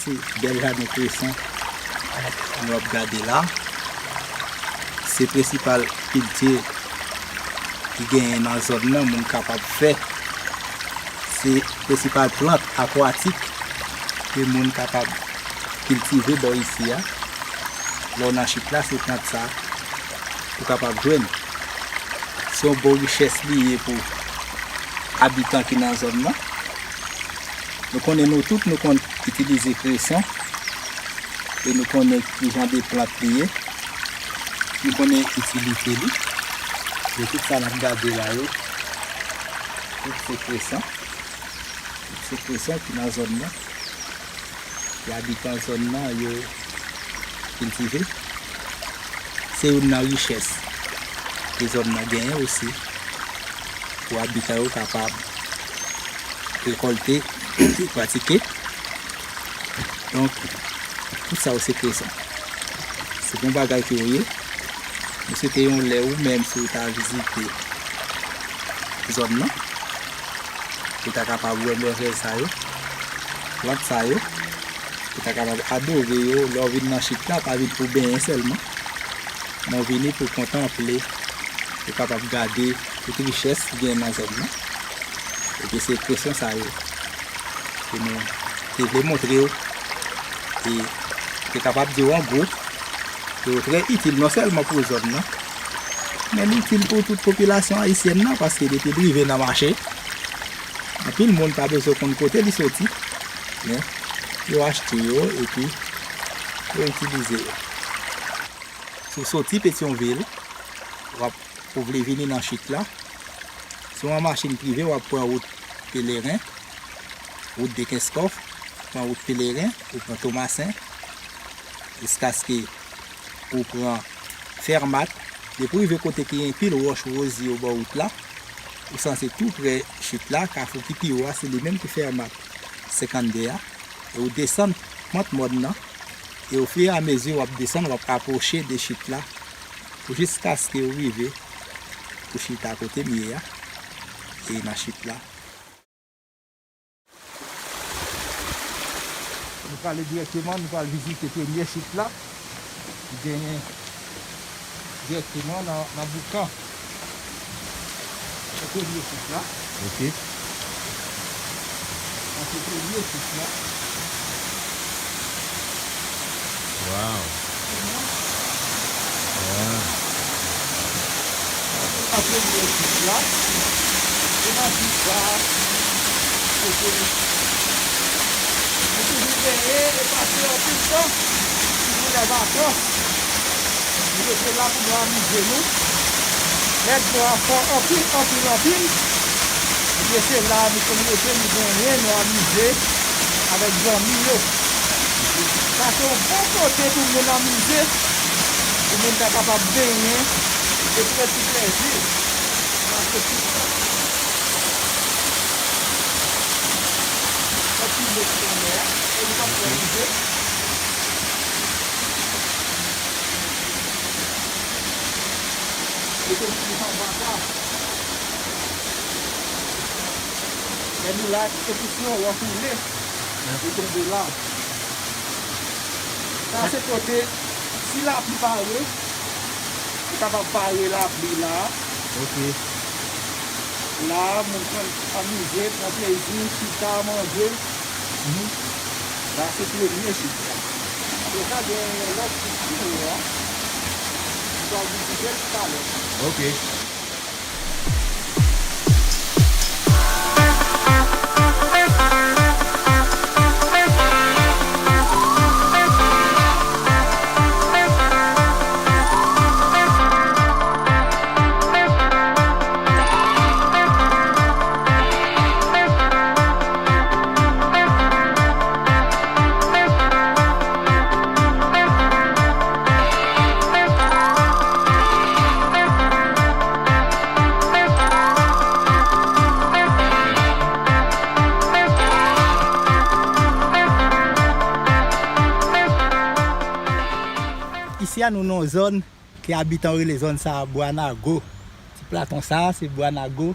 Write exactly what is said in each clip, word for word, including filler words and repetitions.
Se bèl jaden kreson nou ap gade la. Se prensipal kilti ki genyen nan zòn nan, moun kapab fè. Se prensipal plant akwatik ke moun kapab kiltive bò isi a. Lè w nan Chit la, se plant sa ou kapab jwenn. Se yon bon richès li ye pou abitan ki nan zòn nan. Nou konnen nou tout, nou konn itilize kreson e nou konnen ki jan de plant li ye. Nou konnen itilite li. E tout sa n ap gade la yo, tout se kreson. Tout se kreson ki nan zòn nan. Ke abitan zòn nan yo kiltive. Se youn nan richès ke zòn nan genyen osi, pou abitan yo kapab rekòlte, pratike. Donk, tout sa yo se kreson. Se bon bagay ke yo ye. Nou swete yon lè ou menm, si w ta vizite zòn nan, ou ta kapab wè mèvèy sa yo, plant sa yo, ou ta kapab adore yo. Lè w vin nan Chit la, pa vin pou benyen sèlman, men w vini pou kontanple, pou kapab gade tout richès ki gen nan zòn nan. Epi se ekspresyon sa yo ke nou te vle montre w. E te kapab di w an gwo ke yo trè itil non sèlman pou zòn nan, men li itil pou tout popilasyon ayisyèn nan, paske depi l rive nan mache, anpil moun pa bezwen konn kote li soti, men yo achte yo epi yo itilize yo. Si w soti Petyonvil, w ap, ou vle vini nan Chit la, si w an machin prive, w ap pran wout Peleren, wout de Kenskòf, pran wout Peleren, ou pran Tomasen, jiskaske ou pran Fèmat. Depi w rive kote ki gen pil wòch wozye bò wout la, ou sanse tou prè Chit la, kafou ki pi wo a, se li menm ki Fèmat senkannde a, e ou desann pant mòn nan, e ofiramezi w ap desann, w ap apwoche de Chit la, pou jiskaske ou rive ou chita kote m ye a, e nan Chit la. Nou prale dirèkteman, nou pral vizite premye Chit la, ki genyen dirèkteman nan, nan Boukan. Se premye Chit la. Ok. Sa se premye Chit la. Wow. Wow. Sa premye Chit la. E nan Chit la, kote nou toujou genyen e pase anpil tan, sitou lè vakans. Nou rete la pou nou amize nou. Lè dlo a fò anpil, anpil, anpil, ebyen se la nou konn rete, nou benyen, nou amize avèk zanmi yo. Sa se yon bon kote pou moun amize, pou moun ta kapab benyen e pran ti plèzi. Sa se tout sa. Anpil moun nan mè a, e nou p ap fè amize. Mete m sou anba sa. Lè nou la, se pou si yon wòch woule, li tonbe la. Sa se kote, si lapli pare, ou kapab pare lapli la. Ok. La, moun pran, amize, pran plezi, chita, manje. Mhm. La, se premye Chit la. Apre sa, gen yon lòt Chit pi wo a. Nou pral vizite l talè. Ok. Isi a, nou nan yon zòn ke abitan yo rele zòn sa a Bwa Nago. Ti platon sa a, se Bwa Nago.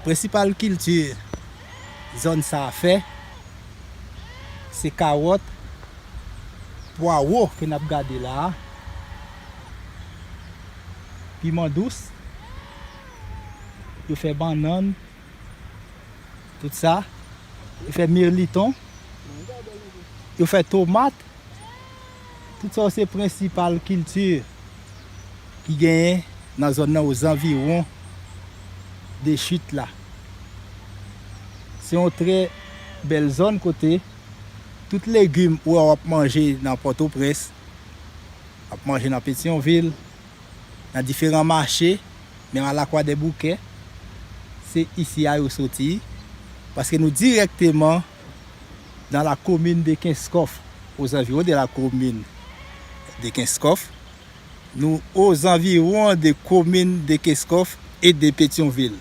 Prensipal kilti zòn sa a fè, Se kawòt, pwawo ke n ap gade la a, piman dous, yo fè bannann, tout sa, yo fè mirliton, yo fè tomat, tout sa yo se prensipal kilti ki genyen nan zòn nan, ozanviwon de Chit la. Se yon trè bèl zòn kote tout legim ou wè w ap manje nan Pòtoprens, w ap manje nan Petyonvil, nan diferan mache, menm a Lakwadèboukè, se isi a yo soti, paske nou dirèkteman dans la commune de Kenskòf, aux environs de la commune de Kenskòf. Nou aux environs de commune de Kenskòf et de Petyonvil.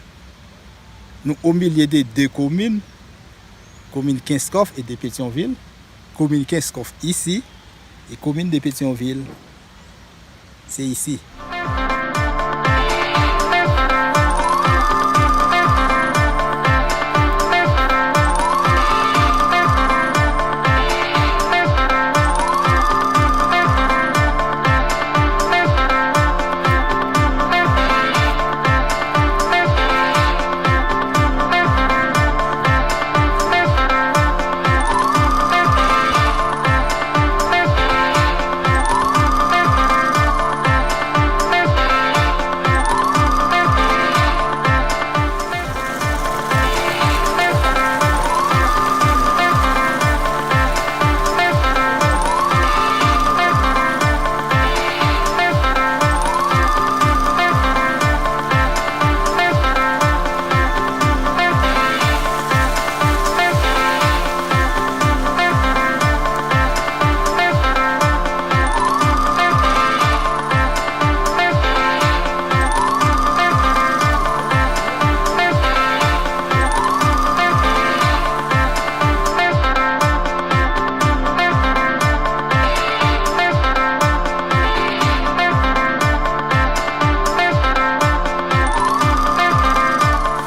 Nou au milieu de deux communes, commune Kenskòf et de Petyonvil, commune Kenskòf ici, et commune de Petyonvil, se isi.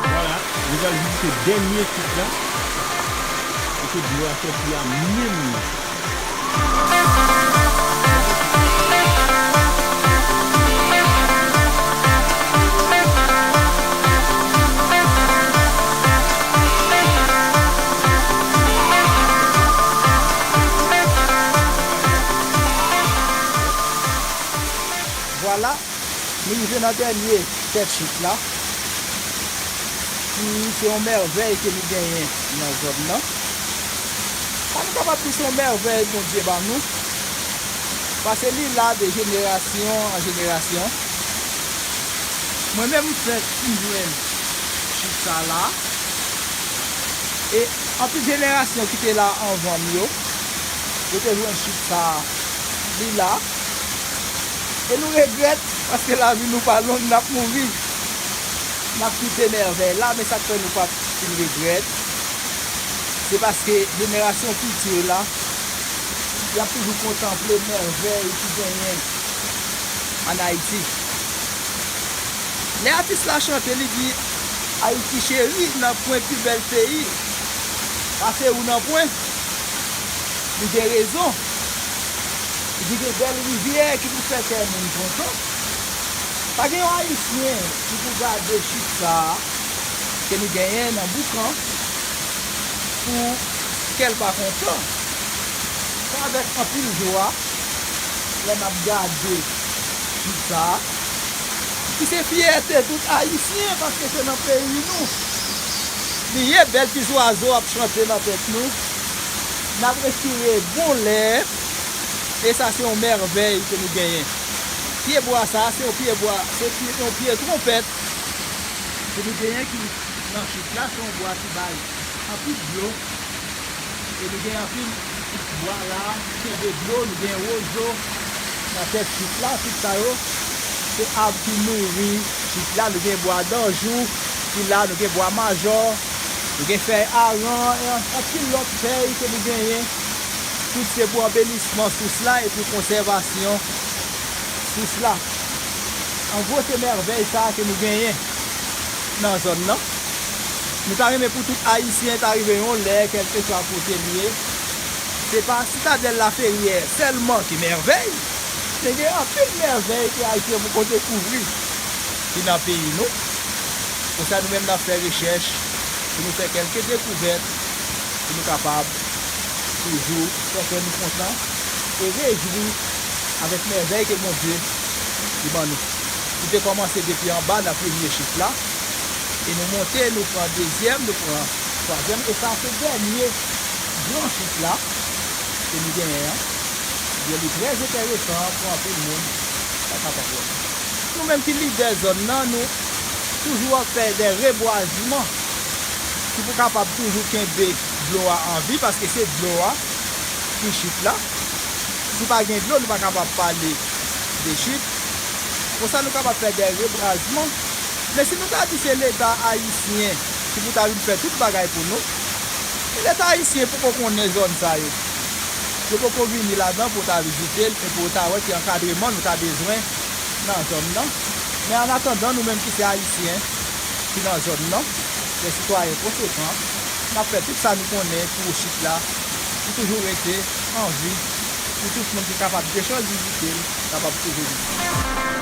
Vwala, nou pral vizite dènye chit la. Kote dlo a sòti a menm nan. Vwala, nou rive nan dènye tèt chit la, ki se yon mèvèy ke nou genyen nan zòn nan. Sa nou kapab di se yon mèvèy Bondye ba nou, paske li la de jenerasyon an jenerasyon. Mwen menm, m fèk m jwenn chit sa la. E anpil jenerasyon ki te la anvan m yo, yo te jwenn chit sa a, li la. E nou regrèt, paske lavi nou pa long, n ap mouri. N ap kite mèvèy la, men sa k fè nou pa fin regrèt, se paske jenerasyon fiti la, y ap toujou kontanple mèvèy ki genyen ann Ayiti. Lè atis la chante, li di, Ayiti cheri, nanpwen pi bèl peyi pase ou, nanpwen. Li gen rezon. Li di gen bèl rivyè ki pou fè kè moun kontan. Pa gen yon Ayisyen ki pou gade chit sa a ke nou genyen nan Boukan pou kè l pa kontan. Se avèk anpil jwa lè n ap gade chit sa a, ki se fyète tout Ayisyen, paske se nan peyi nou li ye, bèl ti zwazo ap chante nan tèt nou, n ap respire bon lè, e sa se yon mèvèy ke nou genyen. Pyebwa sa a, se yon pyebwa, se pye, yon pye twonpèt ke nou genyen ki nan chit la, se yon bwa ki bay anpil dlo. E nou gen anpil bwa la, kenbe dlo, nou gen wozo nan tèt chit la, tout sa yo, se ab ki nouri chit la. Nou gen bwa danjou ki la, nou gen bwa majò, nou gen fèy aran, e an-, anpil lòt fèy ke nou genyen. Tout se pou anbelisman sous la e pou konsèvasyon sous la. An gwo, se mèvèy sa a ke nou genyen nan zòn nan. Nou ta renmen pou tout Ayisyen ta rive yon lè, kèlkeswa kote l ye, Se pa Sitadèl Laferyè sèlman ki mèvèy, men gen anpil mèvèy ke Ayisyen poko dekouvri ki nan peyi nou. Konsa nou menm n ap fè rechèch pou nou fè kèlke dekouvèt pou nou kapab toujou fè kè nou kontan e rejwi avèk mèvèy ke Bondye li ban nou. Nou te kòmanse depi anba nan premye chit la e nou monte, nou pran dezyèm, nou pran twazyèm e sa se dènye gran chit la ke nou genyen an. Ebyen li trè enteresan pou anpil moun ta kapab wè. Nou menm ki lidè zòn nan, nou toujou ap fè de rebwazman ki pou kapab toujou kenbe dlo a an vi, paske se dlo a ki chit la. Si pa gen dlo, nou pa kapab pale de chit. Konsa nou kapab fè de rebwazman. Men si nou ta di se Leta ayisyen ki pou ta vin fè tout bagay pou nou, men Leta ayisyen poko konnen zòn sa yo. Yo poko vini ladan pou ta vizite l e pou ta wè ki ankadreman nou ta bezwen nan zòn nan. Men annatandan, nou menm ki se Ayisyen ki nan zòn nan, se sitwayen konsekan, n ap fè tout sa nou konnen pou chit la, pou toujou rete an vi, pou tout moun ki kapab gen chans vizite l, kapab toujou vizite l.